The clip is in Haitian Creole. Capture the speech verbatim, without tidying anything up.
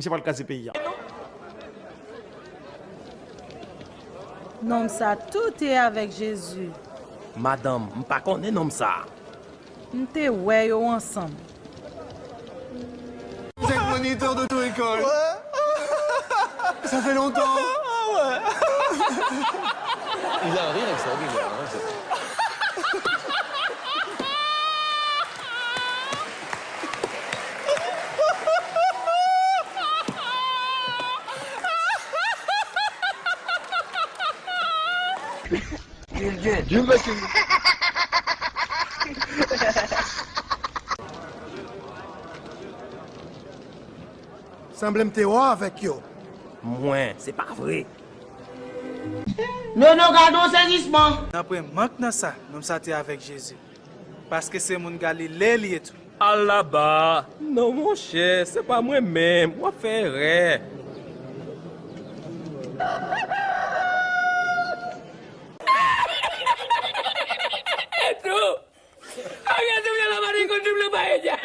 Se pral kraze peyi a. Nonm sa tou te avèk Jezi. Madanm, m pa konnen nonm sa. M te wè yo ansanm. Vous êtes moniteur d'auto-école. Ouais. Ça fait longtemps. Ah ouais. Il a un rire extraordinaire, hein, c'est Sanble m te wè w avèk yo. Mwen, se pa vre. Nono, gade yon sezisman! Nan pwen mank nan sa, nonm sa te avèk Jezi. Paske se moun Galile li ye tou. Alaba! Non, monchè, se pa mwen menm. W ap fè erè. Etou! Había subido la barriga con triple paella.